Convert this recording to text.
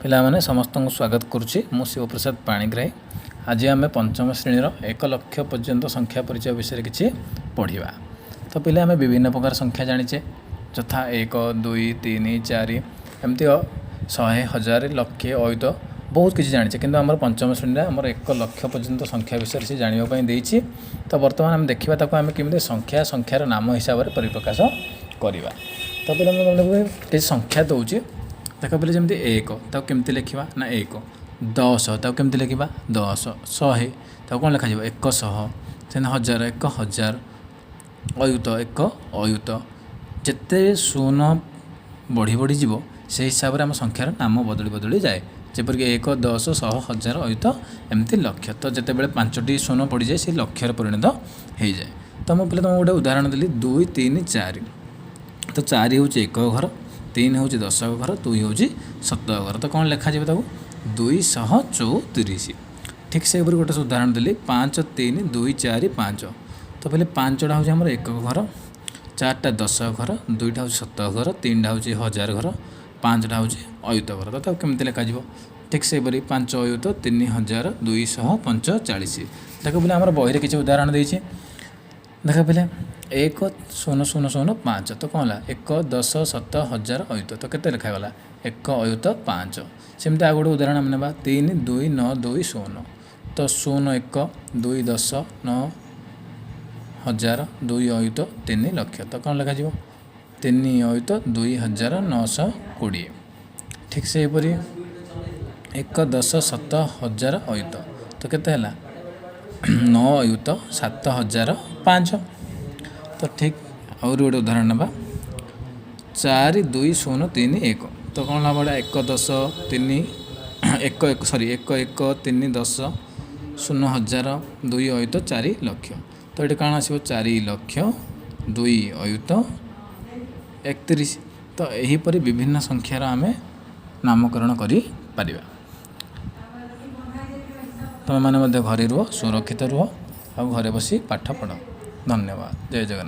ପିଲାମାନେ, ସମସ୍ତଙ୍କୁ ସ୍ୱାଗତ କରୁଛି। ମୁଁ ଶିବପ୍ରସାଦ ପାଣିଗ୍ରାହୀ। ଆଜି ଆମେ ପଞ୍ଚମ ଶ୍ରେଣୀର 1 ଲକ୍ଷ ପର୍ଯ୍ୟନ୍ତ ସଂଖ୍ୟା ପରିଚୟ ବିଷୟରେ କିଛି ପଢ଼ିବା। ତ ପିଲା, ଆମେ ବିଭିନ୍ନ ପ୍ରକାର ସଂଖ୍ୟା ଜାଣିଛେ, ଯଥା 1, 2, 3, 4, ଏମିତି 100, ହଜାର, ଲକ୍ଷେ, ଅୟୁତ, ବହୁତ କିଛି ଜାଣିଛେ। କିନ୍ତୁ ଆମର ପଞ୍ଚମ ଶ୍ରେଣୀରେ ଆମର 1 ଲକ୍ଷ ପର୍ଯ୍ୟନ୍ତ ସଂଖ୍ୟା ବିଷୟରେ ସେ ଜାଣିବା ପାଇଁ ଦେଇଛି। ତ ବର୍ତ୍ତମାନ ଆମେ ଦେଖିବା ତାକୁ ଆମେ କେମିତି ସଂଖ୍ୟା, ସଂଖ୍ୟାର ନାମ ହିସାବରେ ପରିପ୍ରକାଶ କରିବା। ତ ପିଲା, ମୁଁ ତୁମକୁ କିଛି ସଂଖ୍ୟା ଦେଉଛି, ଦେଖ ପିଲା। ଯେମିତି 1, ତାକୁ କେମିତି ଲେଖିବା ନା 1। 10, ତାକୁ କେମିତି ଲେଖିବା? 10। 100, ତାକୁ କ'ଣ ଲେଖାଯିବ? 100। ସେମିତି ହଜାର, 1000। ଅୟୁତ, ଏକ ଅୟୁତ। ଯେତେ ଶୂନ ବଢ଼ି ବଢ଼ିଯିବ, ସେଇ ହିସାବରେ ଆମ ସଂଖ୍ୟାର ନାମ ବଦଳି ବଦଳି ଯାଏ। ଯେପରିକି 1, 10, 100, ହଜାର, ଅୟୁତ, ଏମିତି ଲକ୍ଷ। ତ ଯେତେବେଳେ ପାଞ୍ଚଟି ଶୂନ ପଡ଼ିଯାଏ, ସେ ଲକ୍ଷରେ ପରିଣତ ହେଇଯାଏ। ତ ମୁଁ ପିଲା ତୁମକୁ ଗୋଟେ ଉଦାହରଣ ଦେଲି, 2, 3, 4। ତ 4 ହେଉଛି ଏକକ ଘର, 3 ହେଉଛି ଦଶକ ଘର, 2 ହେଉଛି ଶତକ ଘର। ତ କ'ଣ ଲେଖାଯିବ ତାକୁ? 234। ଠିକ୍ ସେହିପରି ଗୋଟେ ଉଦାହରଣ ଦେଲି, 5, 3, 2, 4, 5। ତ ପିଲେ, 5ଟା ହେଉଛି ଆମର ଏକକ ଘର, 4ଟା ଦଶକ ଘର, 2ଟା ହେଉଛି ଶତକ ଘର, 3ଟା ହେଉଛି ହଜାର ଘର, 5ଟା ହେଉଛି ଅୟୁତ ଘର। ତ ତାକୁ କେମିତି ଲେଖାଯିବ? ଠିକ୍ ସେହିପରି 5 ଅୟୁତ 3245। ଦେଖ ପିଲା, ଆମର ବହିରେ କିଛି ଉଦାହରଣ ଦେଇଛି। ଦେଖ ପିଲା, 1 0 0 0 5। ତ କ'ଣ ହେଲା? 1, 10, ଶତ, ହଜାର, ଅୟୁତ। ତ କେତେ ଲେଖାଗଲା? 1 ଅୟୁତ 5। ସେମିତି ଆଉ ଗୋଟେ ଉଦାହରଣ ଆମେ ନେବା, 3 2 9 2 0। ତ 0 ଏକ, 2 10, 9 ହଜାର, 2 ଅୟୁତ, 3 ଲକ୍ଷ। ତ କ'ଣ ଲେଖାଯିବ? 3 ଅୟୁତ 2920। ଠିକ୍ ସେହିପରି 1 10 ଶତ ହଜାର ଅୟୁତ। ତ କେତେ ହେଲା? 9 ଅୟୁତ 7005। ତ ଠିକ୍ ଆହୁରି ଗୋଟେ ଉଦାହରଣ ନେବା, 4 2 0 3 1। ତ କ'ଣ ହେବ ଏଇଟା? 1 10 3 1 1, ସରି, 1 1 3 10 0 ହଜାର 2 ଅୟୁତ 4 ଲକ୍ଷ। ତ ଏଠି କ'ଣ ଆସିବ? 4 ଲକ୍ଷ 2 ଅୟୁତ 31। ତ ଏହିପରି ବିଭିନ୍ନ ସଂଖ୍ୟାର ଆମେ ନାମକରଣ କରିପାରିବା। ତୁମେମାନେ ମଧ୍ୟ ଘରେ ରୁହ, ସୁରକ୍ଷିତ ରୁହ ଆଉ ଘରେ ବସି ପାଠ ପଢ଼। ଧନ୍ୟବାଦ। ଜୟ ଜଗନ୍ନାଥ।